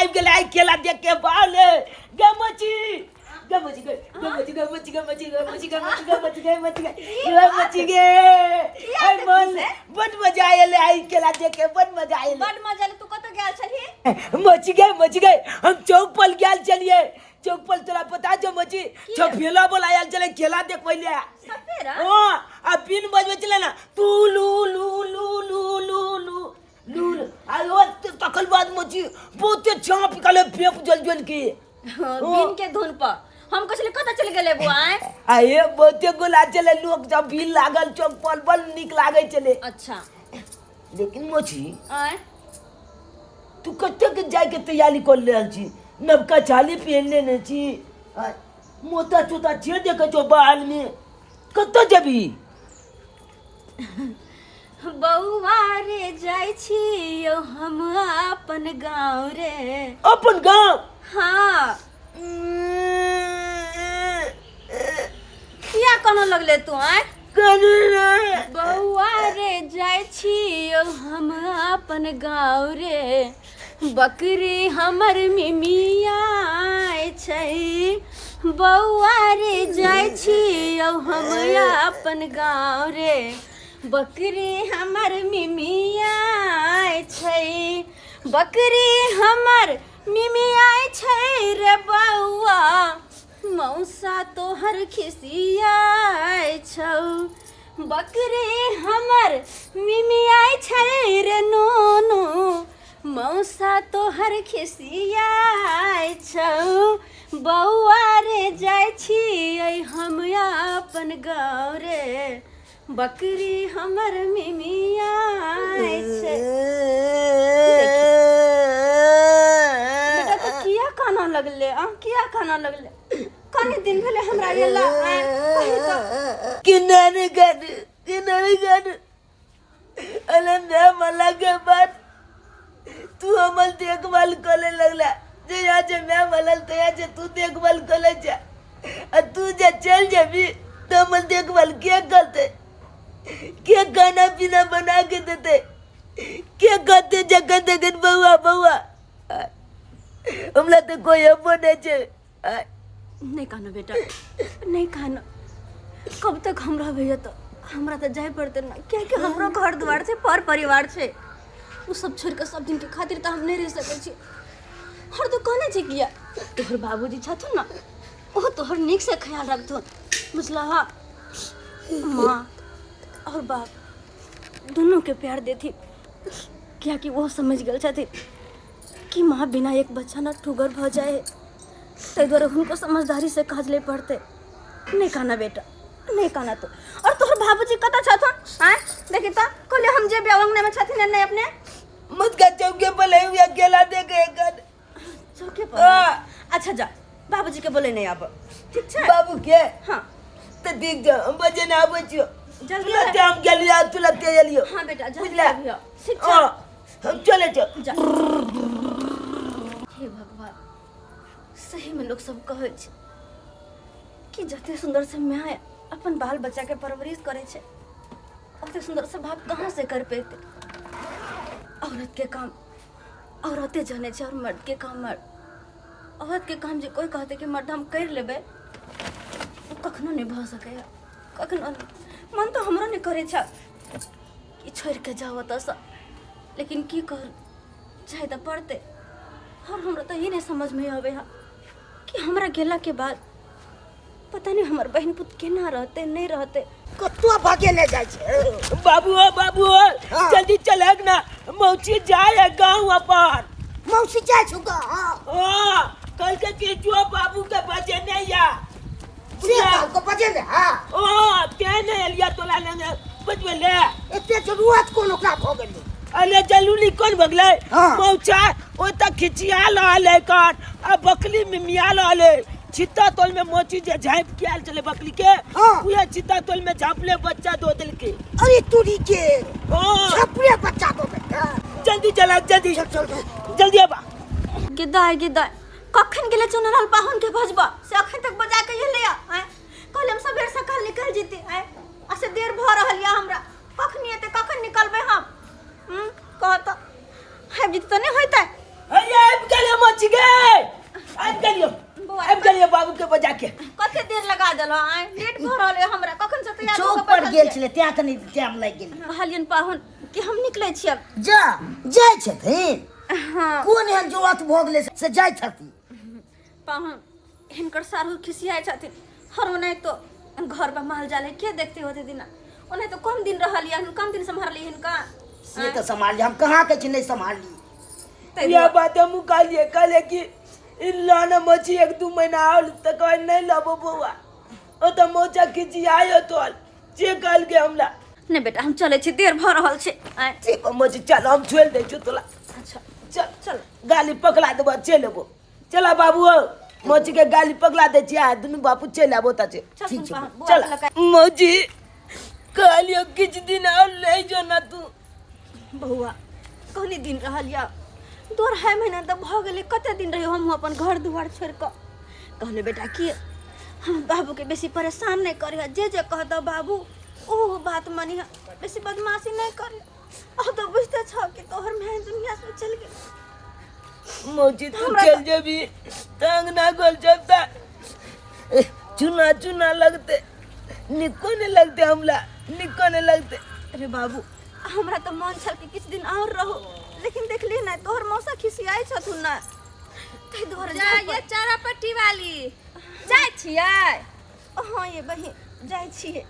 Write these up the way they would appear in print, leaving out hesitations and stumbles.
आबि गेलै आइ केला देख के बाले गे मची गे मची गे गे मची गे मची गे मची गे मची गे मची गे मची गे मची गे गे मची गे आइ मन बड मजा आयल आइ केला देख के बड मजा आयल। बड मजा आयल। तू कतऽ गेल छलही? मची गे मची गे, हम चौक पर गेल छलिए। चौक पर तोरा पता छौ मची, छफेला बोला आयल छलै केला देखबै ले। सपेरा? हाँ, आ बिन बजबै छलै ना तू लू लू लू लू लू लू लू लू। आ ओ तखन बाद मची बहुते छाप निकाले फेंक जल जल के। हाँ, बिन के धुन पर हम कहलिए कतऽ चलि गेलै बौआ आँय? आ हे बहुते गोला छलै, लोक सब भीड़ लागल चौक पर, बड़ नीक लागै छलै। अच्छा। लेकिन मोची आँय? तू कतेक जायके तैयारी कर रहल छी? नवका छाली पहन लेने छी, आ मोता चोता छे देखै छौ बाल में, कतऽ जेबही? बौआ रे जाइ छी यौ हम अपन गाँव रे। अपन गाँव? हाँ। किया कानऽ लगले तू आँय? बौआ रे जाइ छी यौ हम अपन गाँव रे, बकरी हमर मिमिया छै। बौआ रे जाइ छी यौ हम अपन गाँव रे, बकरी हमर मिमिया छै। बकरी हमर मिमिया छै रे बौआ, मौसा तोहर खिसियाइ छौ। बकरी हमर मिमियाइ छै रे नूनू, मौसा तोहर खिसियाइ छौ। बौआ रे जाइ छियै हम अपन गाँव रे, बकरी हमर मिमियाइ छै। बेटा तो किया काना लगले आ? किया काना लगले? कनी दिन भेले हमरा एला आँय, कही तऽ। किनारे गड किनारे गड अरे मैं मरला के बाद तू हमर देखभाल करे लगला। जहिया जे मैं मरल तहिया जे तू देखभाल करे छे, आ तू जे चल जेबी तो हमर देखभाल के करते? के खाना पीना बना के देते? के कहते जखन तखन बौआ बौआ? हमरा तो कोई अबो नहीं छे। नहीं कहना बेटा, नहीं कहना। कब तक हम रहबै तो हमरा तो जाय पड़ते ना, कियाकि हमरो घर द्वार छै, पर परिवार छै, ओ सब छोड़ के सब दिन के खातिर तो हम नहीं रह सकै छी। और तू कहने छै किया, तोहर बाबूजी छथुन ना, ओ तोहर नीक से ख्याल रखथुन, बुझलह? माँ और बाप दुनू के प्यार देथिन, कियाकि वो समझ गेल छथिन कि माँ बिना एक बच्चा ना ठुगर भऽ जाए, ताहि दुआरे हुनको समझदारी से काज ले पड़तै। नहीं कहना बेटा, नहीं कहना तू। और तोहर बाबूजी कतऽ छथुन आँय? देखी तऽ कहलियै हम जेबै अंगना में छथिन नहीं अपने। मत का चौके पर ले हुआ केला दे के कर। चौके पर? हाँ। अच्छा जा, बाबूजी के बोले नहीं आब, ठीक छै? बाबू के? हाँ। तो ठीक जा, हम बजे ना आबै छियो। जल्दी तुरंते हम गेलियो, तुरंते एलियो। हाँ बेटा, जल्दी बुझला? आबियो, ठीक छै? हाँ, हम चले जाओ। जा। हे भगवान, सही में लोग सब कहै छै कि जते सुंदर से माय अपन बाल बच्चा के परवरिश करे छै, ओते सुंदर से बाप कहाँ से कर पेते। औरत के काम औरते जाने छै और मर्द के काम मर्द। औरत के काम जे कोई कहते कि मर्द हम कर लेबै, ओ कखनो नहि भऽ सकैए, कखनो नहि। मन तऽ हमरो नहि करै छै कि छोड़ि के जाउ ओतऽसँ, लेकिन की करू, जाय तऽ पड़तै। और हमरा तऽ ई नहि समझमे अबै है कि हमरा गेलाके बाद पता नहि हमर बहिन पुत केना रहतै, नहि रहतै। कतौ भागे ले जाइ छै? बाबू हो, बाबू हो। हाँ। जल्दी चलक ना, मौसी जाए है गाँव अपन। मौसी जाइ छौ गाँव? हाँ, कल के कि जो बाबू के बजे नहीं या। से कहलको बजे ले? हाँ। ओ के नहीं एलिया तोला लेने बजबे ले। एते जरूरत कोन ओकरा भऽ गेलै? अरे जरूरी कोन भगलै? हाँ। मौचा ओ त खिचिया रहल है कान आ बकली में मिया रहल है। छित्ता तोल में मोची जे झाँप के आयल चले बकली के। हाँ। उहे छित्ता तोल में झाँपले बच्चा दो दिल के। अरे तुरी के। हाँ। झाँपले बच्चा दो बेटा। जल्दी चला, जल्दी। चल, चल, चल। जल्दी आबा। गिदाय गिदाय कखन गेलै चुनरल पाहुन के भजबा, से अखन तक बजा के एलै आँय? कहले हम सबेर सकाल निकल जेती आँय, आ से देर भऽ रहल यऽ हमरा। कखन एतै, कखन निकलबै हम? कह तऽ, आबि जेतै तऽ नहि होइतै। हैया आबि गेलै मोची। मौसी गे, आबि गेलियो, आबि गेलियो बाबू के बजा के। कते देर लगा देलहो आइ? लेट भऽ रहल अइ हमरा, कखन से तैयार भऽ चौक कऽ पर बैठल गेल छियै। छलै, तें कनि टाइम लागि गेल। कहलियनि पाहुन कि हम निकलै छी आब। जा जाइ छथिन? हाँ। कोन एहन जरूरत भऽ गेलै से जाइ छथिन? पाहुन, हिनकर सारू खिसियाइ छथिन हर, ओनाहितो घर पर माल जाल है, के देखते होते दिना? ओनाहितो कम दिन रहल यऽ, कम दिन सम्हारली हिनका। से तऽ सम्हारली, हम कहाँ कहै छी नहि सम्हारली। ताहि यह दुआरे। बात हम कहलिए, कहले कि ई लाना मछी एक दू महीना आउल तऽ कहे नहीं लाबो बौआ, ओ तऽ मोचा खिचियायो तोल जे कहल के हमरा। नहि बेटा, हम चलै छी, देर भऽ रहल छै। आँय। ठीक है मछी, चल हम छोड़ि दै छियौ तोला। अच्छा। चल। चल। गाली पकड़ा देबो, चलि एबो। चला बाबू, हो मौजी के गाली पकड़ा दै छियै आ दुनू बापू चलि आबो तऽ छै। चल। ठीक छै। बौआ चल के लऽ मौजी, कहलियो किछु दिन और ले जो ना तू। बौआ, कहनी दिन रहल यऽ, 2.5 महीना तऽ भऽ गेलै। कते दिन रहियो हमहूँ अपन घर दुआर छोड़ि कऽ? कहले बेटा कि हम बाबूके बेसी परेशान नहि करिह, जे जे कहतऽ बाबू ओ बात मानिह, बेसी बदमाशी नहि करिह। अब तऽ बुझिते छह कि तोहर माय दुनिया से चलि गेल। मौजी, तू हमरा चल तऽ- जेबी तऽ अंगना गोल जब चुना चुना लगते, निको नहीं लगते हमरा, निको नहीं लगते। अरे बाबू, हमरा तऽ मन छल कि किछु दिन और रहू, लेकिन देखली ने तोहर मौसा खिसियाइ छथुन ने, ताहि दुआरे जा जाय ये पड़ल। चारा पट्टी वाली जाइ छियै? हाँ ये बहिन, जाइ छियै।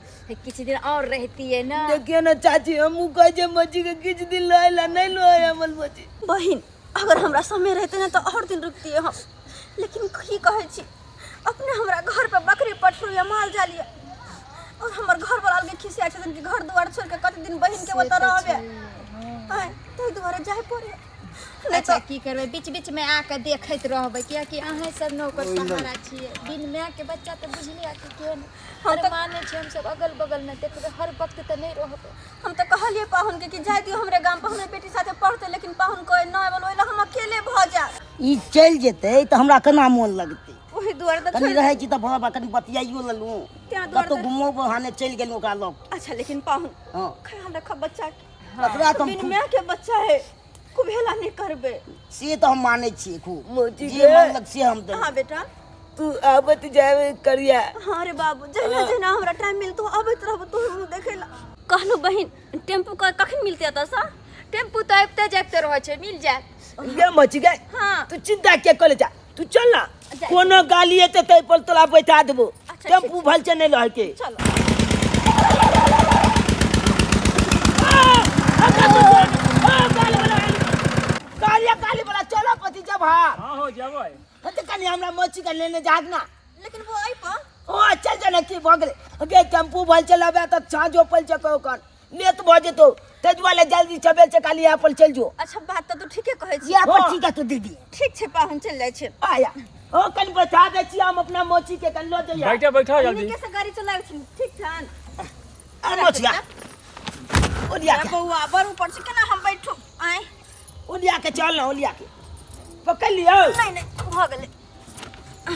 किछु दिन और रहतियै ने। देखियो ना चाची, हमहूँ कहै छियै मौजी के किछु दिन लए ला, नहीं लए हमर मौजी। बहिन, अगर हमरा समय रहते ने तऽ और दिन रुकतियै हम, लेकिन की कहै छी, अपने हमरा घर पर बकरी पठरू या माल जाल या, और हमर घर वाला के खिसिया छथिन कि घर दुआर छोड़ के कते दिन बहिन के से ओतऽ तऽ रहबे। छै, आँय, ताहि दुआरे जाय पड़े नहि। अच्छा तऽ की करबै, बीच बीच में आके देखैत रहबै, कियाकि अहें सब ने ओकर सहारा छियै। बिन माय के बच्चा तऽ बुझलियै कि केहन। हम अरे तऽ मानै छियै, हमसब अगल बगल में देखबै, हर वक्त तऽ नहि रहबै। हम तऽ कहलियै पाहुन के कि जाय दियौ हमरे गाम पर, हमरे बेटी साथे पढ़तै, लेकिन पाहुन कहै नहि, बोल ओहि लए हम अकेले भऽ जायब। ई चलि जेतै तऽ हमरा केना मोन लगतै? ओहि दुआरे तऽ कनि छोड़ि रहै छी तऽ भऽ कनि बतियाइयो लेलहुँ, तें दुआरे कतहु तऽ- घुमो बहाने चलि गेलहुँ ओकरा लग। अच्छा, लेकिन पाहुन, हँ। ख्याल रखब बच्चा के। ओकरा तऽ हम बिन खूब माय के बच्चा है, कुभेला नहीं करबे। से तऽ हम मानै छियै खूब। मौजी जे गे। मानलक से हम देबै। हाँ बेटा। तू आबत जाबे करिया। हाँ रे बाबू, जहिना जहिना हमरा टाइम मिलतो अबैत रहबो तोहर मुँह देखै ला। कहलहुँ बहिन, टेम्पू के कखन मिलते एतऽ सँ? टेम्पू तऽ आबिते जाबिते रहै छै, मिल जायत। गे मची गे। हाँ। तू चिंता के करे जा, तू चल ना। जाय। कोनो गाली एते तै पर तोरा बैठा देबो। अच्छा, टेम्पू भल छै नहीं लहके। चलो। कालिया काली वाला, चलो पति जब हाँ। हाँ हो जेबै। तो कनी हमरा मची के लेने जाग ना। लेकिन वो आई पर ओ चल जाना की भऽ गेलै गे? टेम्पू भल चलाबे तऽ साँझो पल चको कन लेट भऽ जेतौ, ताहि दुआरे जल्दी चबेल छै खाली यहाँ पर चलि जो। अच्छा, बात तऽ तू ठीके कहै छी। इएह पर हाँ। ठीक है तू दीदी। ठीक छै पाहुन, चलि जाइ छै। आया ओ कनि बैठा दै छी हम अपना मोची के, कनि लऽ जइया। बैठा बैठा जल्दी। नीके से गाड़ी चलाबै छी, ठीक छन? अरे मोचिया, ओलिया के। बौआ, बड़ ऊपर छै, केना हम बैठू? आँय। ओलिया के चल ना, ओलिया के पकड़ लियौ। नहि नहि, भऽ गेलै।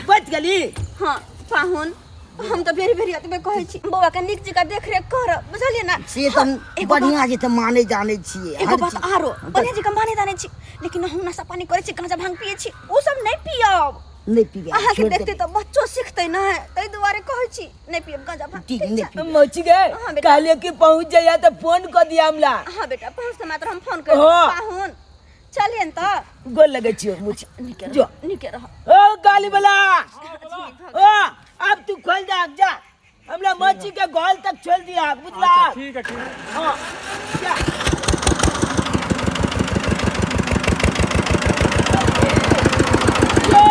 बच गेली। हाँ पाहुन, हम तऽ बेरी बेरी एतबे कहै छी, बौआ के नीक जकाँ देखरेख करब, बुझलियै ने? से तऽ हम एगो बात- बढ़िआँ छै तऽ मानै जानै छियै एगो हर बात चीज। आरो, बढ़िआँ जकाँ मानै तानै छी, लेकिन हम नशा पानी करै छी, गाँजा भांग पियै छी, ओ सब नहि पियब। नहि पीबै। अहाँके छोड़ि देखते देबै। तऽ बच्चो सीखतै ने, ताहि दुआरे कहै छी नहि पियब गाँजा भांग। ठीक, ठीक नहि छै? पीबै। मौसी गे। हाँ, बेटा। कहलिए कि पहुंच जाइया तो फोन कर दिया हमला। हाँ बेटा, पहुँचते मात्र हम फोन कर। हाँ। पाहुन, चलियन तऽ। गोल लगे छियो मुझ। नीके जो। रह, नीके रह। ओ गाली वाला, ओ अब तू खोल जा जा, हमरा मौसी के गोल तक छोड़ दिया, बुझला? अच्छा ठीक है, ठीक है। हाँ जा। जो।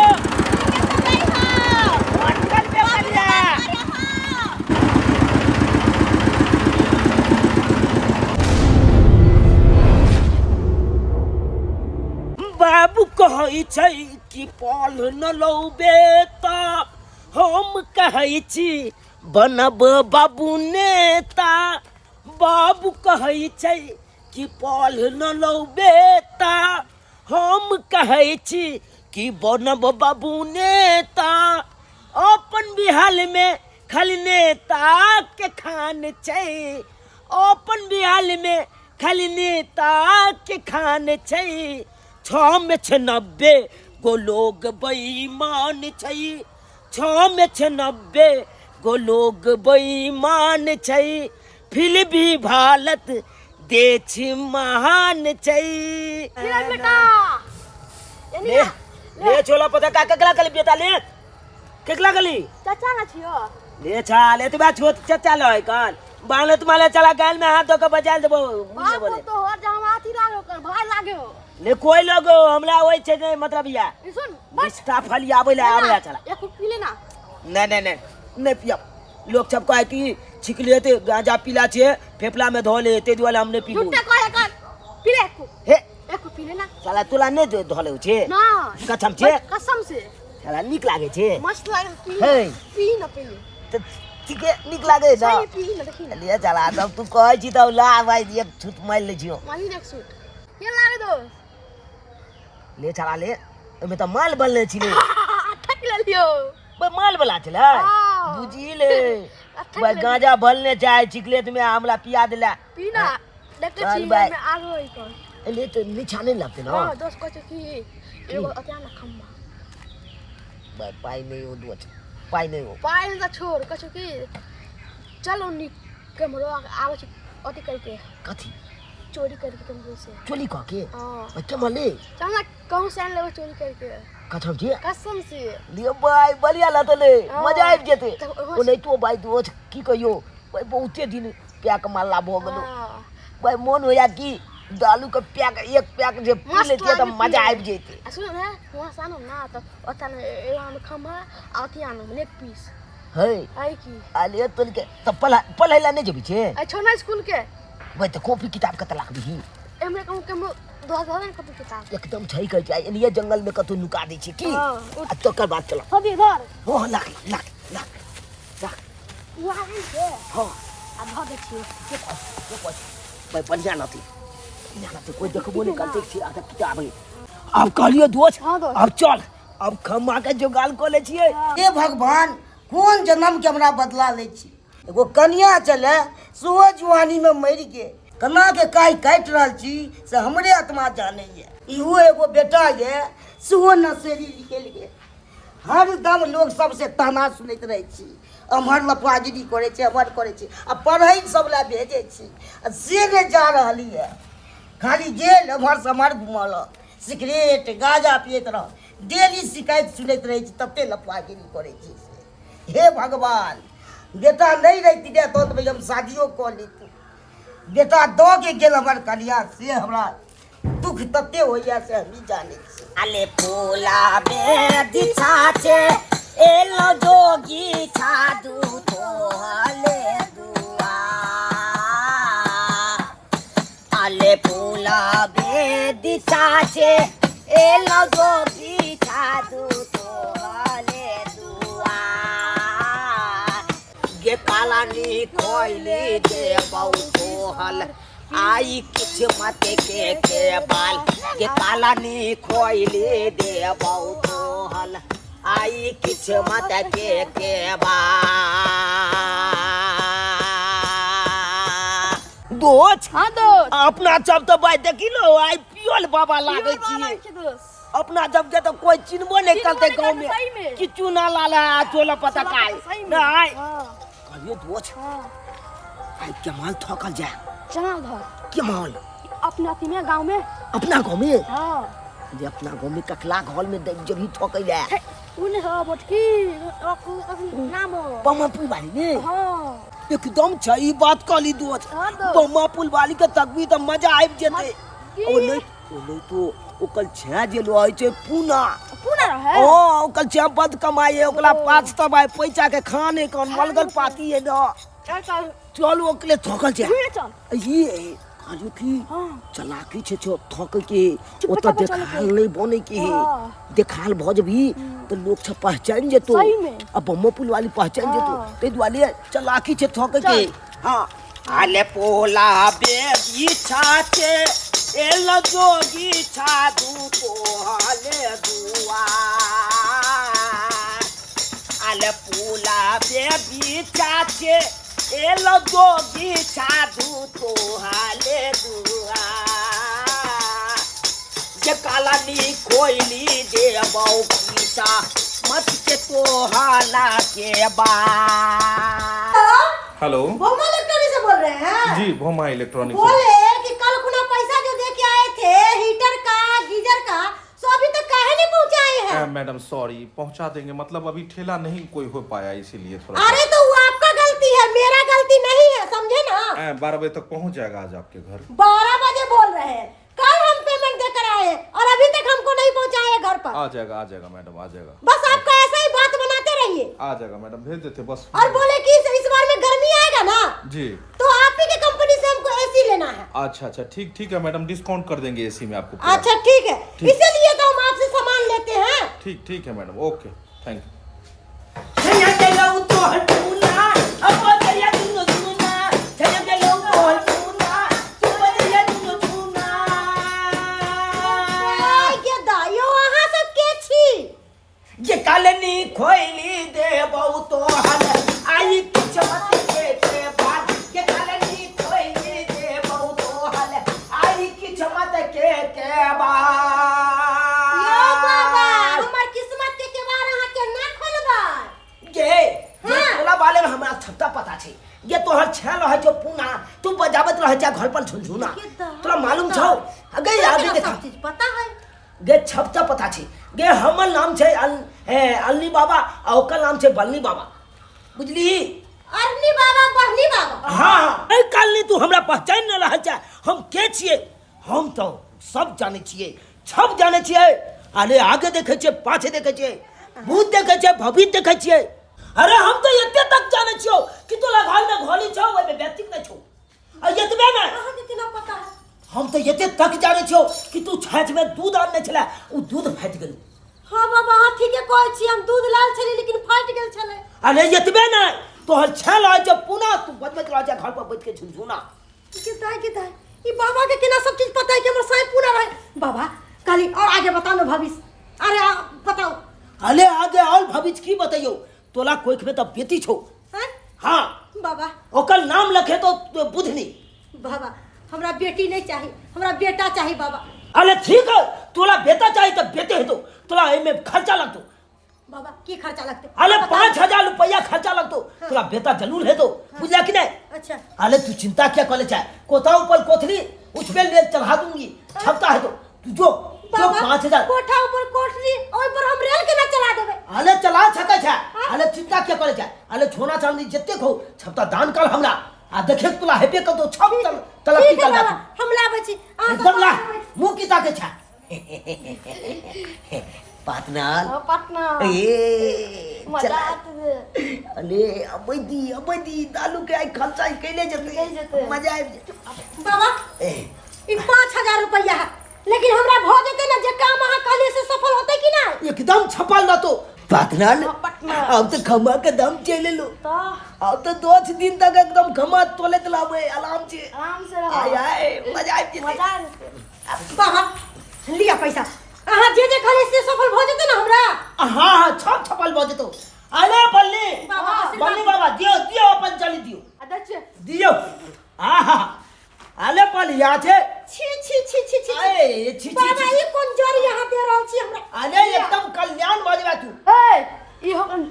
फोन कर बे करिया। बाबू कहै छै कि पल न लौबे तऽ हम कहै छी बनब बाबू नेता। बाबू कहै छै कि पल न लौबे तऽ हम कहै छी कि बनब बाबू नेता। अपन बिहारमे खाली नेताके खान छै, अपन बिहारमे खाली नेताके खान छै। 6 में छै 90, गो लोग बेईमान छै, 6 में छै 90 गो लोग बेईमान छै, फिर भी भारत देश महान छै। बेटा ले ले छोला पता का केकरा कली बेटा ले केकरा कली चाचा ना छियो ले छा ले तो बा छोट चचा लय कान बाले तुम्हारे चला गाल में हाथ धो के बजाल देबो। बाप बोले तो हो जहाँ अथी लागे ओकर भाई लागे हो ले कोई लोग हमरा ओइ छै नहीं मतलब या ई सुन निष्ठा फली आबै ले आबै चला एक घूंट पी लेना। नहीं नहीं नहीं नहीं पियब। लोग सब कहे कि छिक लिए ते गांजा पीला छे फेफड़ा में धो ले ते दुआरे हम नहीं पीबो। झूठा कहे कर पी ले एक घूंट। हे एक घूंट पी लेना। साला तोला नहीं धो ले छे ना कसम छे कसम से साला नीक लागे छे मस्त लागे पी हे। पी ना पी त ठीके नीक लागे ना सही पी ना देखी ना ले चला तब तू कहै छी तब ला भाई एक छूत मारि लै छियो। मारी एक सूट के लागे दो ले चला ले ओहिमे तऽ माल बनले छी ले ठक ले लियो बे माल वाला छलै हाँ। बुझी ले ठक भाई ले गांजा भलने चाहे चिकलेट में आमला पिया देला पी ना देखते चल छी भाई। में आग होई कर ले तो नीचा नहीं लगते ना। हां दोस्त कहै छै कि एगो अत्या ना खम्बा भाई पाई नहीं हो दोस्त पाई नहीं हो पाइल त छोड़ कहै छै कि चलो नी कैमरो आबै छै अथी करके कथी चोरी करके कैमरो से। चोरी कह के हां भाई केमहर ले चल ना कहूँ से आनि लेबै चोरी करके कसम छी कसम से लियो भाई बढ़िया लगते ले हाँ। मजा आबि जेतै। तऽ ओहो ओ नहीं तो भाई दोस्त की कहियो भाई बहुते दिन पैक मारला भऽ गेलो। हाँ। भाई मोन होया कि दालू के पैक एक पैक जे पी मस्त लेतियै तऽ लागे मजा पियै। आबि जेतै। आ सुन ने वहाँ से आनब ना तऽ ओतऽ ने एगो आम खम्भा आ अथी आनब लेग पीस है है की आ ले तोल के तऽ पढ़ै लए नहि जेबही छे? आ छोड़ना स्कूल के भाई तऽ कॉपी किताब कतऽ राखबिही? एमरे कहूँ के दो हजार ने कॉपी किताब एकदम छै कहै छै एनिये जंगल में कतौ नुका दै छै की। हाँ, आ तकर बाद चलब। थोड़ी इधर हँ लाख लाख लाख लाख वहाँ नहीं छै हँ आ धऽ दै छियै। भाई बढ़िया नथी बढ़िया नथी कोई देखबो नहीं करते छी आधा किताब है। आब कहलियो दोस्त हाँ दोस्त। आब चल अब खम्मा के जोगाल कऽ लै छियै। हे भगवान कोन जन्म के हमरा बदला लै छी। एगो कनिया छलै सेहो जुआनी में मरि गेल, केना के काहि काटि रहल छी से हमरे आत्मा जानैए। इहो एगो बेटा ये सेहो नशेरी निकलि गेल। हरदम लोग सबसे ताना सुनैत रहै छी, एम्हर लफागिरी करै छै एम्हर करै छै आ पढ़ै सब लए भेजै छी आ से नहि जा रहल यऽ। खाली गेल एम्हर से एम्हर घुमल, सिगरेट गाँजा पियैत रह, डेली शिकायत सुनैत रहै छी, तते लफागिरी करै छी से। हे भगवान बेटा नहि रहिती रहे तहन तऽ हम शादियो कऽ लैतहुँ। बेटा दऽ के गेल हमर कनिया से हमरा दुख तते होइए से हमही जानै छी। अले फूला बेदिछा छे एलो जोगी साधु तोहले दुआ। अले फूला बेदिछा छे एलो जोगी साधु तोहले दुआ। गे कालानी खोइली देबौ तोहल आई किछ मत के बाल। गे कालानी खोइली देबौ तोहल आई किछ मत के बाल। दोस्त हाँ दोस्त अपना सब तो भाई देखी लो आई पियल बाबा लागे पियल छी। दोस्त अपना जब के तो कोई चिन्हबो नहीं चिन्हबो करते नहीं गांव करते, में सही में। किचु ना लाला चोला पता चोला काय पता, सही में। नहीं हाँ। कहलियो दोस्त हाँ। आई कमाल थकल जाए। चना धर कमाल अपना अथी में गांव में अपना गांव में। हाँ जे अपना गांव में ककला घर में देख जब ही थकल जाए। हे, उ नहीं हो मोटकी नाम हो बमा पुल वाली ने हाँ एकदम सही बात कहली दोस्त। हाँ दोस्त। बमा पुल वाली के तकबी त मजा आबि जेतै। की? ओ नहीं ओ नहीं तो ओकर छे जे रहै छै पूना। पूना रहै? हाँ ओकर छे बद कमाई है ओकरा पास तब आय पैसा के खाने कौन मलगल पाती है ना। चल चल चल ओकले थकल छै। घुरे चल। ये कहलियो कि हाँ। चलाकी छै छो थकै के चुप ओतऽ चाप चलै देखाल के। नहीं बनै के है। हाँ। देखाल भऽ जेबही तऽ लोक सब पहचान जेतौ। सही में। आ बम्बो पुल वाली पहचान जेतौ। हाँ। ताहि दुआरे चलाकी छै थकै के। चल। हाँ आले पोला बेबी छाचे एल जोगी साधु तोहले दुआ। आले पोला बेबी छाचे एल जोगी साधु तोहले दुआ। के कालानी खोइली देबौ कीसा मत के तोहाला के बा। हेलो। भोमा इलेक्ट्रॉनिक से बोल रहे हैं? जी, भोमा इलेक्ट्रॉनिक से। बोले कि कल खुना पैसा जो दे के आए थे हीटर का गीजर का, सो अभी तक काहे नहीं पहुंचाए हैं? मैडम सॉरी, पहुंचा देंगे, मतलब अभी ठेला नहीं कोई हो पाया इसीलिए थोड़ा। अरे तो वो आपका गलती है, मेरा गलती नहीं है, समझे ना? 12 बजे तक पहुंच जाएगा आज आपके घर। 12 बजे बोल रहे हैं, कल हम पेमेंट देकर आए हैं और अभी तक हमको नहीं पहुंचाए हैं घर पर। आ जाएगा, आ जाएगा मैडम, आ जाएगा। बस आपका ऐसा ही बात बनाते रहिए। आ जाएगा मैडम, भेज देते बस। और बोले कि इस बार में गर्मी आएगा ना जी, तो आप ही के कंपनी से हमको एसी लेना है। अच्छा अच्छा, ठीक ठीक है मैडम, डिस्काउंट कर देंगे एसी में आपको पूरा। अच्छा ठीक है, ठीक। इसीलिए तो हम आपसे सामान लेते हैं। ठीक ठीक है मैडम, ओके, thank you. छैया गेलौ तोहर पूना, अब बजैया दुनो सुना। छैया गेलौ तोहर पूना, तू बजैया दुनो सुना। आय गे दाइयो, अहाँ सब के छी? ये कालनी खोइली देबौ तोहर आई किछ मत के के बाद। ये कालनी खोइली देबौ तोहर आई किछ मत के के बाद। यो बाबा, हमर किस्मत के केवाड़ अहाँ के ना खोलबै। गे ये तोला बारे में हमरा छत्ता पता छै। ये तोहर छेल रहै छौ पूना, तू बजाबत रहै छै घर पर झुनझुना, तोरा मालूम छौ? गे आगे देखा, सब चीज पता है। गे छपता पता छै। गे हमर नाम छै अल्ली बाबा आ ओकर नाम छै बल्ली बाबा, बुझली? अरनी बाबा, बढ़नी बाबा। हाँ हाँ, एहि कालनी तू हमरा पहचानि नहि रहल छै हम के छियै। हम तऽ सब जानै छियै, सब जानै छियै। अरे आगे देखै छियै, पाछे देखै छियै, भूत देखै छियै, भविष्य देखै छियै। अरे हम तऽ एते तक जानै छियौ कि तोरा घरमे घोली छौ, ओहिमे व्यक्तिक नहि छौ। आ एतबे नहि, अहाँके केना पता है? हम तऽ एते तक जानै छियौ कि तू छाँछमे दूध आनने छले, ओ दूध फाटि गेलौ। हाँ बाबा, अहाँ ठीके कहै छी, हम दूध लाल छली लेकिन फाटि गेल छलै। अरे एतबे नहि, तोहर छल आज जब पुनः तू बजबैत रह जा घर पर बैठ के झुनझुना। के दाई, के दाई, ई बाबा के केना सब चीज पता है कि हमर साईं पूरा रहे। बाबा कहली और आगे बताओ ना भविष्य। अरे बताओ। अरे आगे और भविष्य की बतैयो, तोला कोख में तो बेटी छौ। हैं? हाँ बाबा, ओकर नाम लखे तो बुधनी। बाबा हमरा बेटी नहीं चाहिए, हमरा बेटा चाहिए बाबा। अरे ठीक है, तोला बेटा चाहिए तो बेटे हेतो, तोला एमे खर्चा लगतो। बाबा की खर्चा लगते? अरे 5000 रुपया खर्चा लगतो, तोला बेटा जरूर हेतो, बुझला कि नहीं? अच्छा। अरे तू चिंता क्या करे चाहे, कोथा ऊपर कोथली उसमें ले चढ़ा दूंगी, क्षमता है तो तू जो जो 5000 कोठा ऊपर कोठली, ओइ पर हम रेल के ना चला देबे। अरे चला सकै छै, अरे चिंता क्या करे छै। अरे सोना चांदी जते हो क्षमता दान कर हमरा, आ देखे तोला हेबे कर दो छप तल तलक ठीक है कर बाबा, हम लाबै छी। अहाँ एकदम ला, मुंह की ताके छै पाटना। पटना ए मजा चला। आते। अरे अबै दी, अबै दी, दालू के आइ खर्चा कैले निकलि जेतै, जेतै। मजा आबि जेतै। बाबा ए ई 5000 रुपया है, लेकिन हमरा भऽ जेतै ना जे काम अहाँ कहलियै से सफल होतै कि नहि? एकदम छपल रहतो पाटना। अब तो खमा के दम चलि एलो। तऽ अब तो 10 दिन तक एकदम खमा तोलैत लाबै आराम से। आराम से रहो। आय आय मजा आबि जेतै। मजा आबि जेतै। बाबा लिअ पैसा, अहाँ जे जे कहलियै से सफल भऽ जेतै ना हमरा? हाँ हाँ, छप छपल भऽ जेतौ। अरे बल्ली बाबा, आशीर्वाद। बल्ली बाबा दियो, दियो अपन चली दियो। आ दै छियै। दियो। आहा अरे बलिया छे। छी छी छी छी छी। अरे छी छी बाबा छी। ई कोन जड़ी अहाँ दे रहल छी हमरा? अरे एकदम कल्याण भऽ जेबा तू। ए ई हम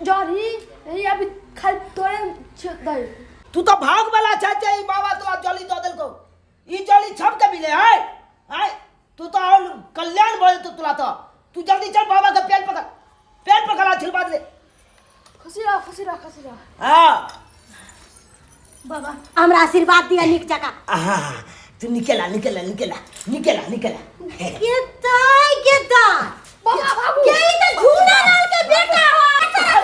जड़ी ई अभी खाली तोरे दै। तू तो भाग वाला छै जे ई बाबा तोरा जली दऽ देलकौ। ई जली छप के मिले है आय, तू तो और कल्याण भऽ जेतौ तोरा तो। तू जल्दी चल बाबा के पैर पकड़, पैर पकड़ आशीर्वाद ले। खुशी रह, खुशी रह, खुशी रह। हाँ बाबा हमरा आशीर्वाद दिया नीक जकाँ। आहा तू निकला निकला निकला निकला निकला। के दाई, के दाई। बाबा बाबू के ई त झूना लाल के बेटा हो।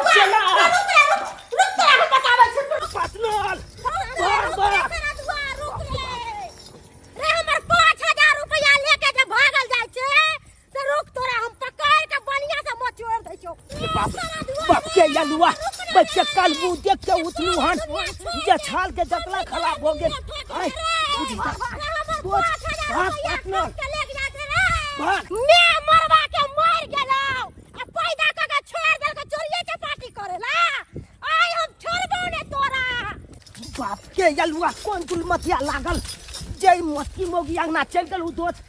चला। रुक रे, रुक, रुक तोरा हम बताबै छी। पाटनर रुक रे, सरादुआ, रुक रे। रे हमर 5000 रुपया लेके जे भागल जाइ छै से रुक तोरा हम पकड़ के बढ़िया से मचोड़ दै छौ। बाप बाप के यलुआ बच्चे कल मुंह देख के उठलू हन जे छाल के जतला खराब हो गेल। आय बुझी ता भाग पाटनर भाग। मैं मरवा के मर गेलौ आ पैदा क के छोड़ देलको चोरिये चपाटी करेला। आइ हम छोड़बौ ने तोरा। बाप के यलुआ कोन दुलमतिया लागल जे मस्ती मोगी अंगना चलि गेल। उ दोस्त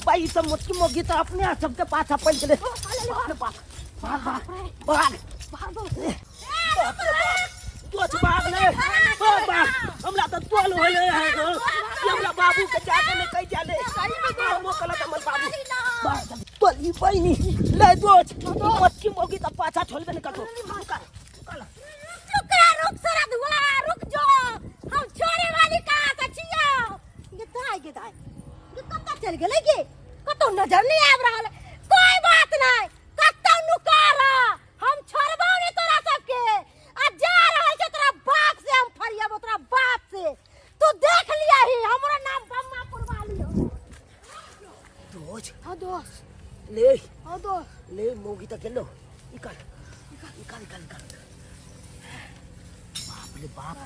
भाई ई सब मोटकी मोगी तऽ अपने आप सबके पाछा पड़ि गेलै। बाप रे बाप, भाग भाग भाग बाप रे बाप, दोस्त भाग ले, भाग भाग, हमरा तऽ तोल होले है गो। ई हमरा बाबू के जाके ने कहि जाले हमो कहलक हमर बाबू भाग तोल ई बहिनी ले दोस्त, ई मोटकी मोगी तऽ पाछा छोड़बे ने करतो। रुका रुका। रुक रे, रुक सरदुआ, रुक जो, हम छोड़े वाली कहाँ से छियो। ये दाई गे दाई, ये कतऽ चलि गेलै गे? कतौ नजर नहीं आबि रहल है। कोई बात नहीं, कतौ नुका रह, हम छोड़बौ नहीं तोरा सबके। आ जा रहल छै तोरा बाप से हम फरियाबो, तोरा बाप से। तू देख लिया ही, हमरो नाम बम्मा पुरवाली हो। दोस्त। हाँ दोस्त। ले। हाँ दोस्त। ले मौगी तक गेलो। निकाल निकाल निकाल निकाल। बाप रे बाप,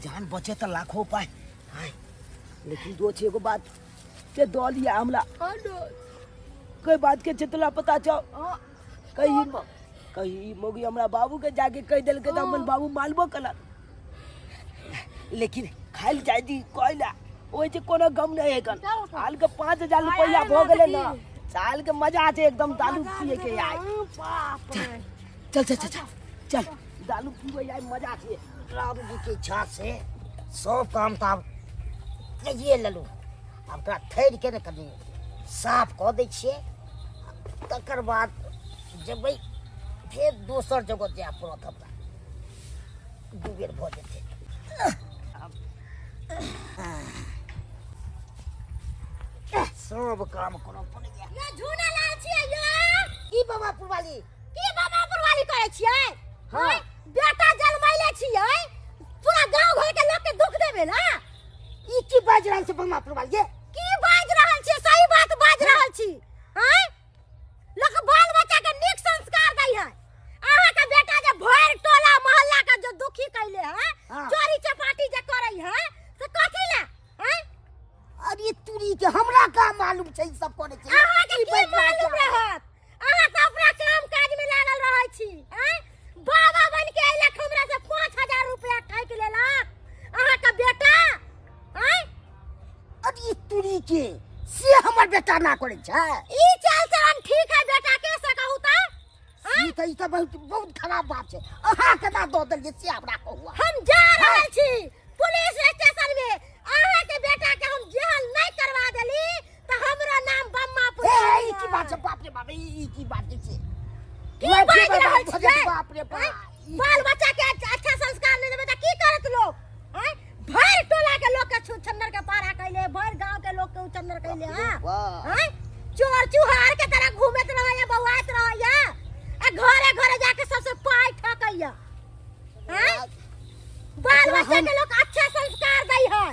जान बचे तो लाखों उपाय हाय। लेकिन दोस्त एगो बात के दऽ लिया हमरा। हाँ दोस्त। कोई बात के चितला पता छौ? हाँ। कहीं कहीं मौगी हमरा बाबू के जाके कह देलकै तऽ हमर बाबू मारबो कलक। लेकिन खाइल जाय दी कोयला, ओहि जे कोनो गम नहीं है कन। साल के 5000 रुपया भऽ गेलै ना, साल के मजा छै एकदम दारू पिए के आय। चल चल चल चल चल दारू पीबै आय, मजा छै। राम जी के इच्छा से सब काम तऽ आब कहिए लेलहुँ। आब तोरा थैर के ने कनि साफ कऽ दै छियै, तकर बाद जेबै फेर दोसर जगह जाय पड़त हमरा, दू बेर भऽ जेतै। सब काम करऽ पड़ैया। यो झूना लाल छियै यो। की बाबा पुरवाली? की बाबा पुरवाली करै छियै? हाँ। हैं? बेटा जन्मैले छियै, पूरा गांव घर के लोग के दुख देबे ना। ई की बाजि रहल छै बाबा पुरवाली ये? की बाजि रहल छियै? सही बात बाजि रहल छी। हैं? लोक बाल बच्चा के नीक संस्कार दै है। अहाँ के बेटा जे भरि टोला मोहल्ला के जो दुखी कैले है, हाँ। चोरी चपाटी जे करै है, से कथी ला? हैं? अरे तुरी के हमरा का मालूम छै ई सब करै छै? अहाँ के ई की बैठ मालूम जा। रहत? अहाँ तऽ अपना काम काज में लागल रहै छी। हैं? बाबा बन के अयलक हमरा से 5000 रुपया ठकि लेलक अहाँ के बेटा। हैं? अरे तुरी के से हमर बेटा ना करै छै। ई चाल चलन ठीक है बेटा के, से कहू तऽ? ई तऽ ई तऽ बहुत बहुत खराब बात छै। अहाँ केना दऽ देलियै से हमरा कहू। हम जा रहल छी पुलिस स्टेशन में, अहाँ के बेटा के हम जेल नहीं करवा देली तऽ हमरो नाम बम्मा ए पुरवाली ई की बात छै? बाप रे बाप, ई की बात छै? की बाप रे बाजि रहल बाप, छियै? बाप रे बाप, आँय? ई बाल बच्चा के अच्छा संस्कार नहीं देबै तऽ की करत लोग? आँय? भरि टोला के लोग के छुछन्नर के पारा कैले, भरि गांव के लोग के उछन्नर कैले। हाँ? वाह। आँय? चोर चुहार के तरह घूमत रहैया, बौआइत रहैया, आ घरे घरे जाके सबसे पाई ठकैया। आँय? बाल एकरा बच्चा हम के लोग अच्छा संस्कार दै है।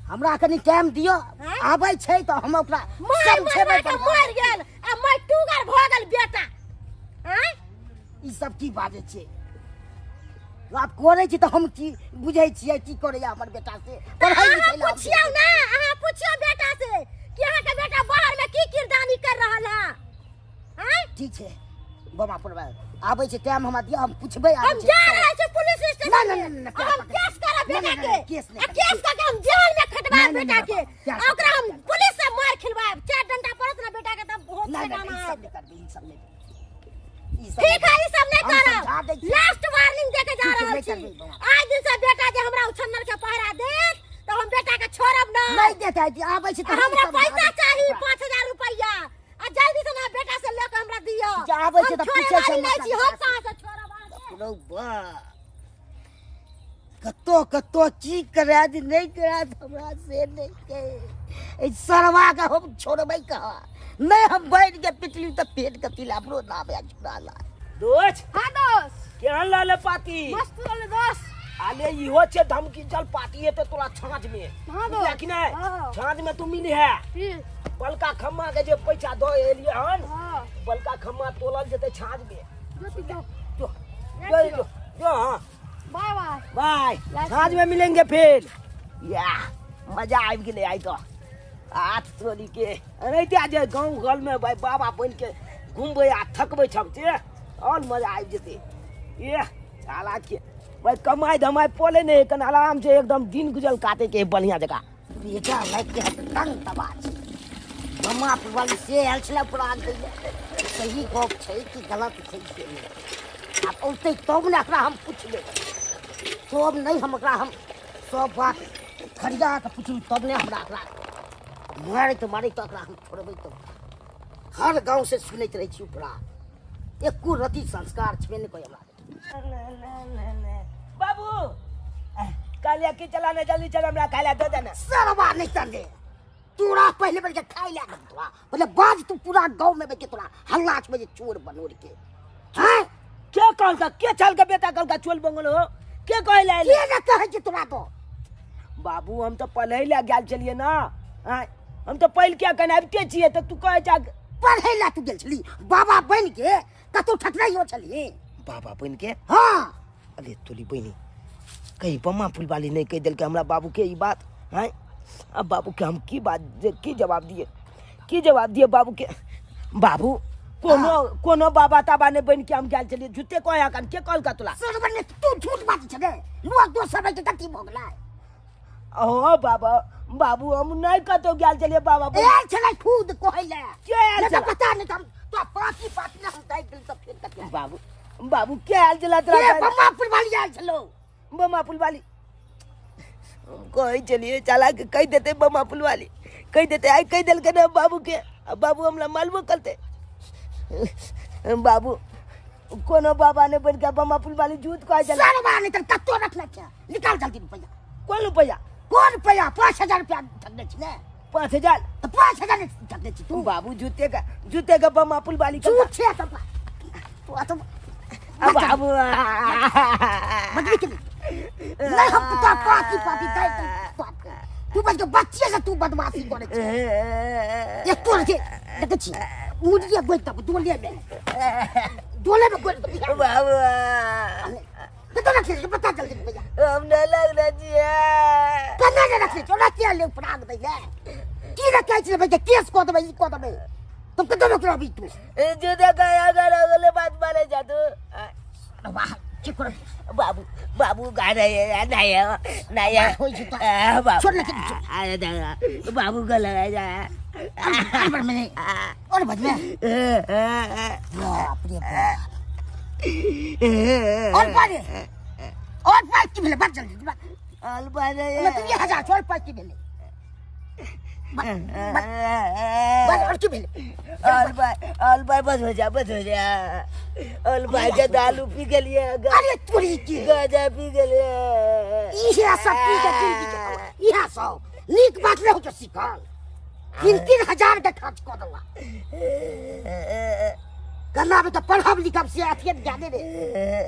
हमरा कनि टाइम दिअ, आँय? आबै छै तऽ हम ओकरा मार समझेबै। मरवा के मरि गेल आ मैं टूगर भऽ गेल बेटा। आँय? ई सब की बाजै छियै आब? करै छी तऽ हम की बुझै छियै की करैया हमर बेटा से? पढ़ाई अहाँ लिखाई लए हम पुछियौ ना, अहाँ पुछियौ बेटा से कि अहाँके बेटा बाहर में की किरदानी कर रहल है। आँय? ठीक छै बाबा, पर आबै छै टाइम हमरा दिअ, हम पुछबै। आबै हम छै जा रहल छी पुलिस स्टेशन ना, ना, में। ना, ना, ना, आ हम प्यार केस करब ना, बेटा ना, ना, के। केस नहीं आ करब। केस करके हम जेल में खटवाएब ना, ना, बेटा ना, के। प्यार आ ओकरा हम पुलिस से मार खिलवाएब। चार डंडा पड़त ना बेटा के तब होश ना, ना, ठिकाना ना, ई सब आएत। नहि करबै, ई सब नहि करबै। ई सब ठीक नहि है, ई सब नहीं हम करब। समझा दै छी। लास्ट वार्निंग दे के जा ठीक छै, रहल नहि छी। करबै बाबा। आज दिन से बेटा जे हमरा उछन्नर के पहरा देत तऽ हम बेटा के छोड़ब ना। नहि देतै, आबै छै तऽ हम हमरा समझा पैसा दै छी चाही ओकरा। 5000 रुपया, आ जल्दी से ना बेटा से लेके हमरा दिअ। जे आबै छै हम तऽ छोड़े पूछै छै वाली नहि छी, हम हमरा। कहाँ से छोड़ब अहाँके? रौ बा, कतो कतो की करा दी नहि करा दी हमरा से नहि के। एहि सरवा के हम छोड़बै कहाँ? नहि हम बैठ के पिटली तऽ पेट के तिल हमरो नाम है छुड़ा ला। दोस्त। हाँ दोस्त। केहन रहले पाती? मस्त रहले दोस्त। आले इहो छे धमकी, चल पाती हेते तोरा छाँच में। हाँ दोस्त। बुझला कि नहीं? हाँ। छाँच में तू मिली है। ठीक। बलका खम्मा के जे पैसा दो एलिए हन, हाँ। बलका खम्मा तोलल जेते छाँच में। जो तू जो। जो जो जो जो। हाँ। बाय बाय। बाय, साँझ में मिलेंगे फिर। या मजा आबि गेलै आइ तऽ हाथ चोरी के एनाहिते जे गाँव घरमे भाइ बाबा बनि के घुमबै आ थकबै छब से आओर मजा आबि जेतै। ये हालांकि भाइ कमाइ धमाइ पड़ै नहि, कनि आराम से एकदम दिन गुजर काटे के बढ़िया जगह। बेटा लाइक के हम तंग तबाह छी। बम्मा फुलवाली से आयल छलै अपराध दै लए। सही गप छै कि गलत छै से नहि। आब औतै तब ने एकरा हम पुछबै, तब नहि हम एकरा हम सब बात फरिया कऽ पुछबै तब ने हमरा एकरा मारैत मारैत एकरा हम छोड़बै। तब हर गाँव से सुनैत रहै छी उपरा एको रति संस्कार छेबे नहि करै हमरा। बाबू कालिया की चलाना, जल्दी चल, हमरा खाय ला दे देना। सरवा नहीं चले तोरा, पहले बेर के खाय ला दे तोरा, मतलब बाज तू पूरा गांव में के तोरा हल्ला छबे जे चोर बनोर के हैं। के कहल का के छल के बेटा कहल का चोल बंगल हो के कहल आयल? के ने कहै छै तोरा तो? बाबू हम तो पढ़ै ला गेल छलियै ना। आँय, हम तो पढ़ के अखन आबिते छियै तऽ तू कहै छ पढ़ै ला तू गेल छली बाबा बन के कतौ ठकराइयो छली बाबा बन के? हाँ। अरे तोली बहिनी, कहीं बम्मा फुलवाली नहीं कह दिलकै हमरा बाबू के ई बात? हैं, अब बाबू के हम की बात की जवाब दिए, की जवाब दिए बाबू के? बाबू कोनो कोनो बाबा ताबा नहीं बन के हम गेल छलियै। झूठे कहे अखन के कहलका तोला? सर बने तू झूठ बाजै छले, लोग दोसर के कथी भऽ गेलै? ओ बाबा, बाबू हम नहीं कतौ गेल छलियै बाबा बनि। आयल छलै खुद कहै लए। के आयल नहि तऽ छलै? पता नहि तऽ हम तो पाँची पाँची हम दाबि देली तऽ फेर कथी आयल? बाबू, बाबू के आयल छलै तोरा? के बम्मा फुलवाली आयल छलौ। बम्मा फुलवाली हम कहै छलियै चला के कहि देतै, बम्मा फुलवाली कहि देतै। आइ कहि देलकै ने बाबू के, आ बाबू हमरा मालूमो करतै। बाबू कोनो बाबा नहि बनि के बम्मा फुलवाली झूठ कहै छलै। सरवा नहि तऽ कत्तो रखने छै, निकाल जल्दी रुपैआ। कोन रुपैआ? कोन रुपैआ? 5000 रुपैआ ठकने छी ने। 5000? तऽ 5000 नहि ठकने छी तू? बाबू जूते के जूते के बम्मा फुलवाली के झूठ छै सब तू आ तो आ बाबू बदली के नहीं हम तो पाती पाती दाई तू बस के बच्चे से तू बदमाशी करे छी। एक तोर के देखै छी मुड़िए गोइ तब डोले में, डोले में गोइ तब। बाबू कतऽ रखले छै बता जल्दी भैया। हम नहीं लगने छियै। कना ने रखले छौ? रखिए ले प्राग दै ले की रखै छै भैया? केस कऽ देबै, ई कऽ देबै। तुम कतऽ रखले अभी तू? जूते का अगर अगले बात मारे जा तू। वाह की कर बाबू, बाबू गा रहे है नहीं है नहीं है होई छै तो। आ, बाबू छोड़ लेकिन छोड़। अरे दादा बाबू को लगा जा और बढ़ में और बढ़ में, बाप रे बाप, और पारे और पाँच की भेलै? बात जल्दी बात। अल बारे मतलब ये हजार छोड़, पाँच की भेलै बस, बस, बस और की भेलै? अल बाय अल बाय, बस हो जा, बस हो जा। अल बाय के दालू पी गेलिए। अरे तोरी के गाजा पी गेलिए। इहे सब पी के जिंदगी के इहे सब नीक बात नहीं हो जो सीखल। 3-3 हजार के खर्च कऽ देला गन्ना में। तो पढ़ब लिखब से अथिए ज्ञाने रे,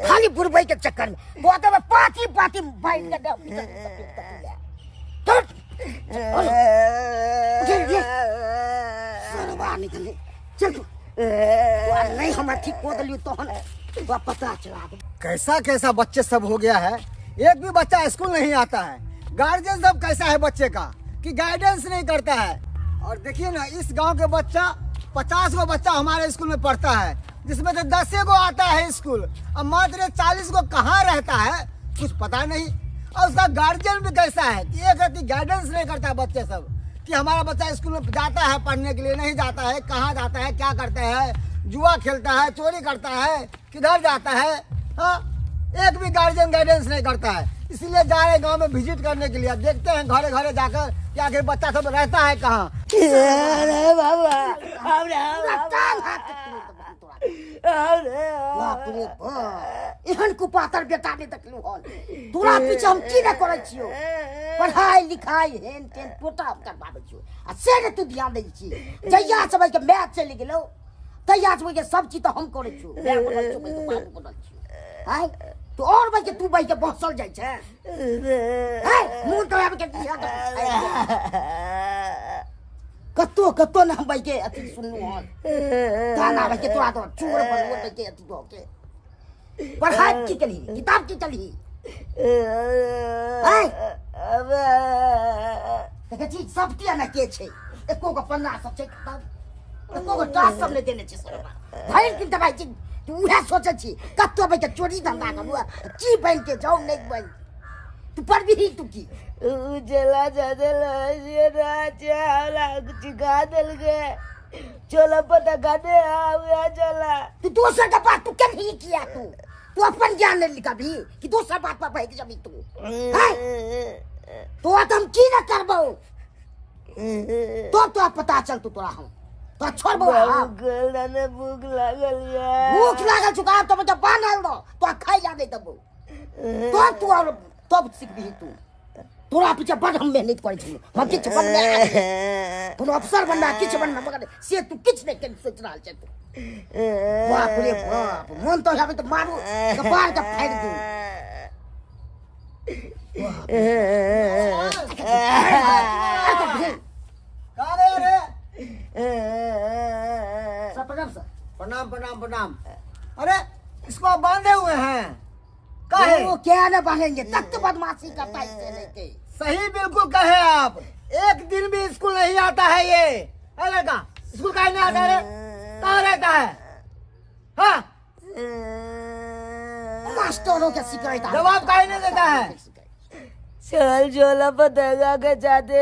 खाली बुढ़बै के चक्कर में बोतल में पाती पाती बांध के दे। सरवा निकले चल तू। तोरा नहीं हम अथी कऽ देलियौ तहन तोरा पता चला दे। कैसा कैसा बच्चे सब हो गया है, एक भी बच्चा स्कूल नहीं आता है। गार्जियन सब कैसा है बच्चे का कि गाइडेंस नहीं करता है। और देखिए ना, इस गांव के बच्चा 50 गो बच्चा हमारे स्कूल में पढ़ता है, जिसमें से 10 गो आता है स्कूल और मात्र 40 गो कहाँ रहता है कुछ पता नहीं। और उसका गार्जियन भी कैसा है कि एक रत्ती गाइडेंस नहीं करता है बच्चे सब कि हमारा बच्चा स्कूल में जाता है पढ़ने के लिए, नहीं जाता है, कहाँ जाता है, क्या करता है, जुआ खेलता है, चोरी करता है, किधर जाता है। हाँ, एक भी गार्जियन गाइडेंस नहीं करता है। इसलिए जा रहे हैं गांव में विजिट करने के लिए। अब देखते हैं घरे घरे जाकर कि आखिर बच्चा सब रहता है कहाँ। अरे बाबा हमरा पूरा टांग हाथ के तोड़ देबौ तोरा। अरे बाप रे बाप, एहन कुपातर बेटा नहि देखलहुँ हन। तोरा पीछे हम की नहि करै छियौ, पढ़ाई लिखाई हेन तेन टोटा हम करबाबै छियौ आ से नहि तू ध्यान दै छी। जहिया से के माय चलि गेलौ तहिया से के सब चीज तऽ हम करै छियौ। माय बनल छियौ, बहिके बाबू बनल छियौ। आँय तू और बहिके तू बहिके बसल जाइ छै। आँय मुँह तो आबि के दिया कत्तो कत्तो ने हम बहिके अथी सुनलहुँ हन ताना बहिके तोरा तो चोर बनबो बहिके अथी दऽ के। पढ़ाई की केलही, किताब की केलही? आँय देखै छी सब किया ने के छै, एको गो पन्ना सब छै खतम, एको गो टास्क सब नहि देने छै सरवा। भरि दिन दबाइ छी तू उएह सोचै छी कत्तो बैठ के चोरी धंधा करू, की बनि के जाउ नहि बनि। तू पढ़बही तू की उ चला जादे ये ना चला चिका दल के चला पता गाने आ चला। तू दोसर के बात तू केनही किया तू तू अपन ज्ञान नहीं कभी कि दोसर बात पर बहक जबी तू हैं? तो तो हम की ना करबो तो तो पता चल तू तोरा हम तो छोड़बो हम। गोल ने भूख लागल या। भूख लागल छौ तो मतलब बान्हल रहो तो खाइ जा नहीं देबो तो तू और तब सीखबही तू। तोरा पीछे बड़ हम मेहनत करै छी, हम किछु बनबे कोनो अफसर बनबा किछु बनबा मगर से तू किछु नहि कर सोचि रहल छै तू। बाप रे बाप मन तो आबै तऽ मारू कपार के फाड़ि दू। का रे रे? सर प्रणाम सर। प्रणाम प्रणाम प्रणाम। अरे इसको आप बांधे हुए हैं काहे? वो क्या ना बांधेंगे, तख्त बदमाशी करता है इसे लेके। सही बिल्कुल कहे आप, एक दिन भी स्कूल नहीं आता है ये। अरे लड़का स्कूल काहे नहीं आता है? कहाँ रहता है? हाँ मास्टरों के शिकायत आता है। जवाब काहे नहीं देता है? चल झोला पतंगा के जाते।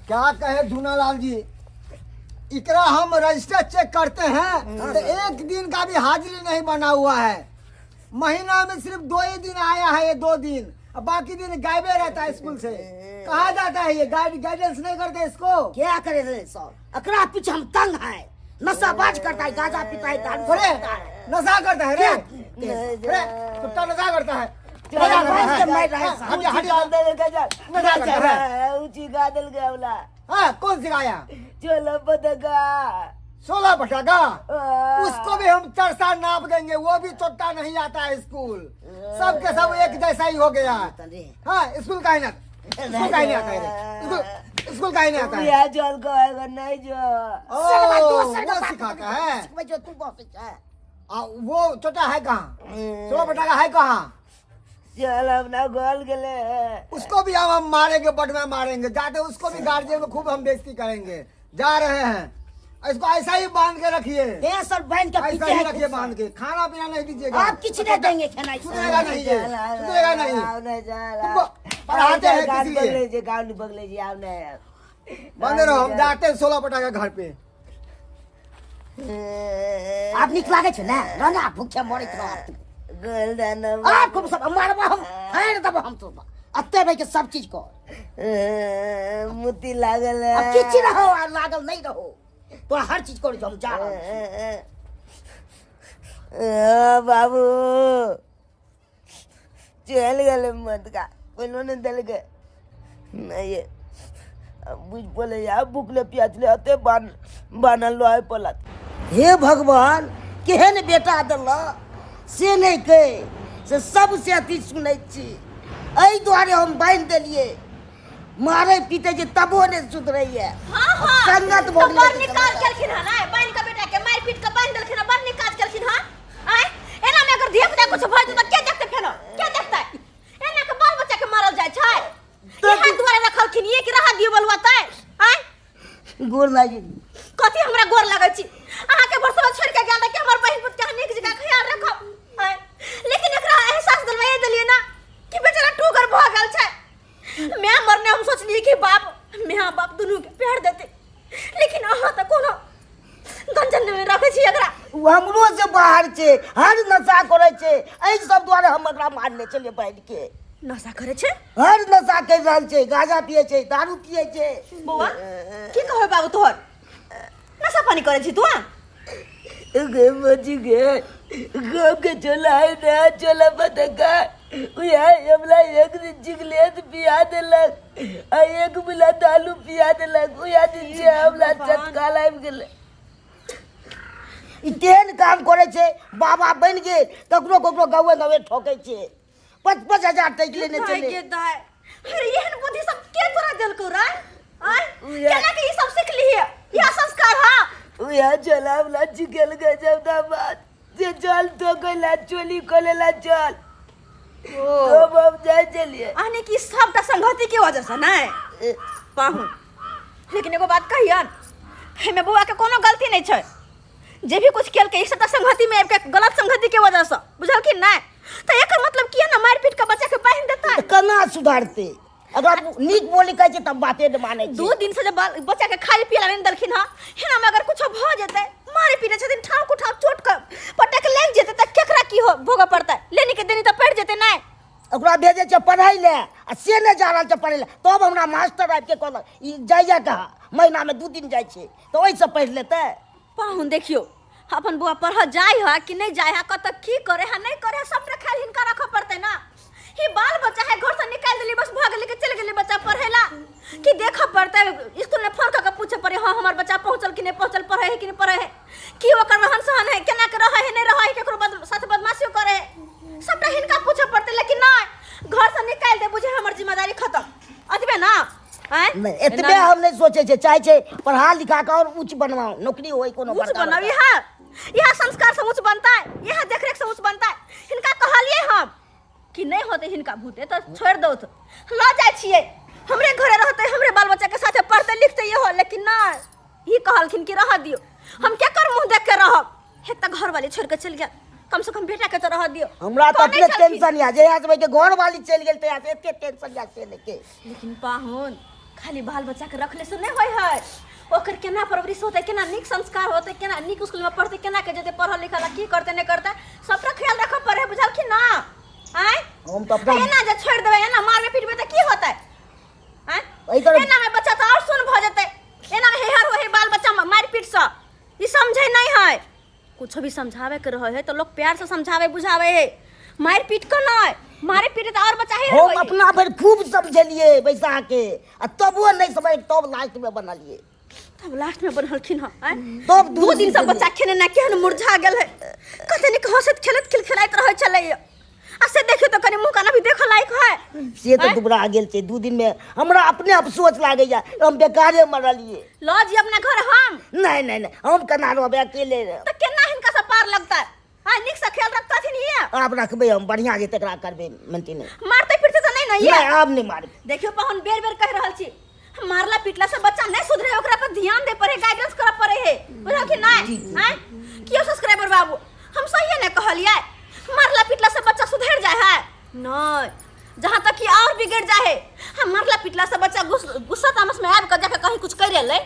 क्या कहे धुनालाल जी, इकरा हम रजिस्टर चेक करते हैं तो एक दिन का भी हाजिरी नहीं बना हुआ है। महीना में सिर्फ 2 ही दिन आया है ये, 2 दिन, अब बाकी दिन गायबे रहता है स्कूल से। कहाँ जाता है ये? गाइडेंस नहीं करते इसको। क्या करे रे सर, अकरा पीछे हम तंग है, नशाबाज करता है, गांजा पीता है, दारू अरे पीता है। नशा करता है रे, अरे कुत्ता नशा करता है। नशा करता है। मार रहा है सर। हट जा, हट जा। नशा करता है। ऊंची गादल गया। हाँ कौन सिखाया? चलो पतंगा 16 पटाखा उसको भी हम चरसा नाप देंगे, वो भी चोट्टा नहीं आता है स्कूल। सब के सब एक जैसा ही हो गया है। हाँ स्कूल का ही ना, स्कूल का ही नहीं आता है रे। स्कूल का ही नहीं आता है। या जल को आएगा नहीं जो ओ, वो सिखाता है। जो तू बहुत है। वो छोटा है कहाँ? 16 पटाखा है कहाँ? चल अपना गोल गले। उसको भी हम मारेंगे, बट में मारेंगे जाते, उसको भी गार्जियन को खूब हम बेइज्जती करेंगे। जा रहे हैं, इसको ऐसा ही बांध के रखिए। ये सर बांध के ऐसा पीछे ही है रखिए बांध के, खाना पीना नहीं दीजिएगा। आप किसी नहीं देंगे खाना, सुधरेगा नहीं ये, सुधरेगा नहीं। तुमको पढ़ाते हैं किसी लिए। गाँव बगले जी आओ नहीं बांधे रहो, हम जाते हैं 16 पटाखा घर पे। आप निक लागे छे ना ना भूखे मरैत रहो आप। गोल आप खूब सब मारबो हम, फाड़ देबो हम तो अत्ते भाई के सब चीज को। मोती लागल अब किछि रहो आ लागल नहीं रहो तो हर चीज कर हम जा रहल छी। बाबू चल गए मत का कोनो ने दल के नहीं बुझ बोले यार भूखले प्यासले अते बान बानल रहे पलत। हे भगवान केहन बेटा दल से नहीं कहे से सबसे अति सुनै छी, एहि दुआरे हम बान्हि देलियै। मारे पीटे जे तबो नहि सुधरैया। हाँ हाँ संगत तो भऽ गेलै बड़ नीक काज केलखिन हँ ने, बान्हि के बेटा के मारि पीट के बान्हि देलखिन हँ, बड़ नीक काज केलखिन हँ। आँय एना में अगर धिया पुता कुछ भऽ जेतै के देखतै फेरो, के देखतै? एना के बाल बच्चा के मारल जाइ छै, इएह दुआरे रखलखिन ये कि रह दियौ बलुआ तै। आँय गोर लागि कथी हमरा गोर लगै छी? अहाँके भरसवा छोड़ि के गेल कि हमर बहिन पुत के अहाँ नीक जकाँ ख्याल रखब। आँय लेकिन एकरा एहसास दिलवाइए देलियै ना कि बेचारा टूगर भऽ गेल छै। माय मरने हम सोचलियै कि बाप माय बाप दुनू के प्यार देतै, लेकिन अहाँ तऽ कोनो गंजन नहि रखै छी एकरा। ओ हमरो से बाहर छै, हर नशा करै छै, एहि सब दुआरे हम एकरा मारने छलियै बान्हि के। नशा करै छै? हर नशा करि रहल छै, गांजा पियै छै, दारू पियै छै। बौआ की कहबै बाबू तोहर नशा पानी करै छी तू? गे मजी गे गाँव के चला है ना चला पतंगा उया हमला एक दिन जिगलेत पिया देलक आ एक बुला दालू पिया देलक, उया दिन से हमला चटका लाबि गेलै। ई तेहन काम करै छै, बाबा बनि गेल ककरो ककरो गौए गौए ठोकै छै, 5-5 हजार टकि लेने छलै। अरे एहन बुद्धि सब के तोरा देलकौ रे? आँय केना के ई सब सिखलिही? इएह संस्कार हा? उया चला वाला जिगल गए जब बात जे चल तो कैला चोली कोलेला चल तो हम जाय चलिए। आने की सबटा संगति के वजह से नहीं पाहु। लेकिन एगो बात कहियन, हमें बौआ के कोनो गलती नहीं छै, जे भी कुछ केलकै ई सबटा संगति में आबि के गलत संगति के वजह से, बुझलखिन नहीं? तऽ एकर मतलब किया ना मारि पीट के बच्चा के बान्हि देतै? तऽ केना सुधरतै? अगर नीक बोली कहै छै तब बाते नहि मानै छै। 2 दिन से जब बाल बच्चा के खाए पिए ला नहीं देलखिन हँ, हेना में अगर कुछो भऽ जेतै, मारे पीटे छथिन, ठाव कुठाव चोट के पटक लागि जेतै तऽ केकरा की हो भोगऽ पड़तै? लेनी के देनी तऽ पड़ि जेतै नहि? ओकरा भेजै छै पढ़ै लए आ से नहि जा रहल छै पढ़ै लए। तब हमरा मास्टर आबि के कहलक, ई जाइए कहाँ, महीनामे 2 दिन जाइ छै, तऽ ओहिसँ पढ़ि लेतै। पाहुन, देखियौ, अपन बौआ पढ़ऽ जाइ है कि नहि जाइ है, कतऽ की करे है, नहि करे है, सबटा ख्याल हिनका रखऽ पड़तै ना। ही बाल बच्चा है, घर से निकालि देली, बस भऽ गेलै कि चलि गेलै बच्चा पढ़े ला? कि देखऽ पड़तै, स्कूल में फोन कऽ के पूछे पड़े, हाँ, हमर बच्चा पहुँचल कि नहि पहुँचल, पढ़े है कि नहि पढ़े है, की ओकर रहन सहन है, केना के रहै है, नहि रहै है, केकरो साथ बदमाशियो करे है, सबटा हिनका पूछऽ पड़तै। लेकिन नहि, घर से निकालि दे, बुझे हमर जिम्मेदारी खत्म। अतबे ना आँय? नहि, एतबे हम नहि सोचै छियै। चाहै छै पढ़ा लिखा कऽ आओर उच्च बनवाउ, नौकरी होइ कोनो ऊँच बड़का बनाउ। बड़का। इएह इएह संस्कार से ऊँच बनतै, इएह देखरेख से ऊँच बनतै। हिनका कहलियै हम कि नहि होतै हिनका भूते तऽ छोड़ि दौ, लऽ जाइ छियै, हमरे घरे रहतै, हमरे बाल बच्चाके साथे पढ़तै लिखतै इहो। लेकिन नहि, ई कहलखिन कि रहऽ दियौ, हम केकर मुँह देख के रहब? एक तऽ घरवाली छोड़ि कऽ चलि गेल, कम से कम बेटाके तऽ रहऽ दियौ। हमरा तऽ कहने अपने छलखिन। टेंशन यऽ, जहिया से के घर वाली चलि गेल तहिया से एते टेंशन यऽ से लेके। लेकिन पाहुन, खाली बाल बच्चाके रखले से नहि होइ है। ओकर केना परवरिश होतै, केना नीक संस्कार होतै, केना नीक स्कूलमे पढ़तै, केना के जेतै पढ़ल लिखल, की करतै, नहि करतै, सबटा ख्याल राखऽ पड़े है, बुझलखिन ना? आँय? हम तऽ अपना एना जे छोड़ि देबै, एना मारबै पीटबै तऽ की होतै? आँय? एहि तरह- एना में बच्चा तऽ आओर सुन भऽ जेतै। एना में हेहर होइ है बाल बच्चा मारि पीट सँ। ई समझै नहि है। कुछो भी समझावे के रहे है तो लोग प्यार से समझावे बुझावे है, मारि पीट के नहीं। मारे पीटे तो और बच्चा ही हम अपना भरि खूब समझेलियै बैसा के आ तबो नहि समझ, तब लास्ट में बनलियै। तब लास्ट में बनलखिन हँ, आँय? तब 2 दिन से बच्चा खेने ना, केहन मुरझा गेल है। कते नीक हंसैत खेलैत खिलखिलाइत रहै छलै आ से देखियौ तऽ कनि मुँह कान अभी देखऽ लायक है? से तऽ आँय? दुबरा गेल छै 2 दिन में। हमरा अपने अफसोस लागैया, हम बेकारे मरलियै। लऽ जी अपना घर हम। नहि नहि नहि, हम केना रहबै अकेले? तऽ केना हिनका से पार लगतै? आ नीक से ख्याल रखतथिन ये? आब रखबै हम बढ़िया जे तकरा करबै मेंटेन। मारते पीटते तऽ नहीं ना ये? नहि, आब नहि मारबै। देखियौ पाहुन, बेर बेर कहि रहल छी, मारला पीटला से बच्चा नहीं सुधरे। ओकरा पर ध्यान दे पड़े, गाइडेंस करऽ पड़े है, बुझल कि नहीं? आँय कियो सब्सक्राइबर बाबू, हम सही ने कहलियै? मारला पीटला से बच्चा सुधर जाए है? नहीं, जहाँ तक कि और बिगड़ जाए है। हम मारला पीटला से बच्चा गुस्सा तामस में आबि कऽ जाके कहीं कुछ करि ले,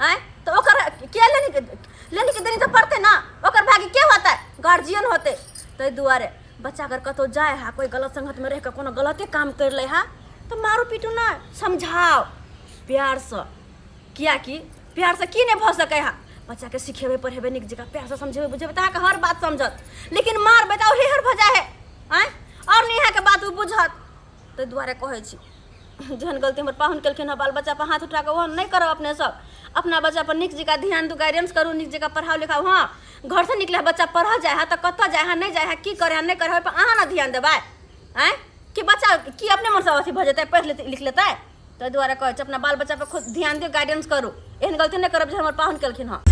आँय, तऽ ओकर के लेनी के लेनी के देनी तऽ पड़तै ना। ओकर भागी के होतै? गार्जियन होतै। ताहि दुआरे बच्चा अगर कतहु जाए है, कोई गलत संगत में रह कऽ कोनो गलते काम करि लै है, तऽ मारू पीटू नहि, समझाओ प्यारसँ। कियाकि प्यारसँ की नहि भऽ सकै है? बच्चाके सिखेबै पढ़ेबै, नीक जकाँ प्यारसँ समझेबै बुझेबै तऽ अहाँके हर बात समझत। लेकिन मारबै तऽ हेहर भऽ जाइ है, आँय, आओर नहि अहाँके बात ओ बुझत। ताहि दुआरे कहै छी, जेहन गलती हमर पाहुन केलखिन हँ बाल बच्चा पर हाथ उठा कऽ, ओहन नहि करब। अपने सब अपना बच्चा पर नीक जकाँ ध्यान दू, गाइडेंस करू, नीक जकाँ पढ़ाउ लिखाउ। हँ, घरसँ निकले बच्चा पढ़ऽ जाइ है तऽ कतऽ जाइ है, नहि जाइ है, की करै है, नहि करै है, ओहिपर अहाँ ने ध्यान देबै? आँय, कि बच्चा की अपने मनसँ अथी भऽ जेतै, पढ़ि लेतै, लिख लेतै? ताहि दुआरे कहै छी, अपना बाल बच्चा पर खुद ध्यान दियौ, गाइडेंस करू। एहन गलती नहि करब जे हमर पाहुन केलखिन हँ।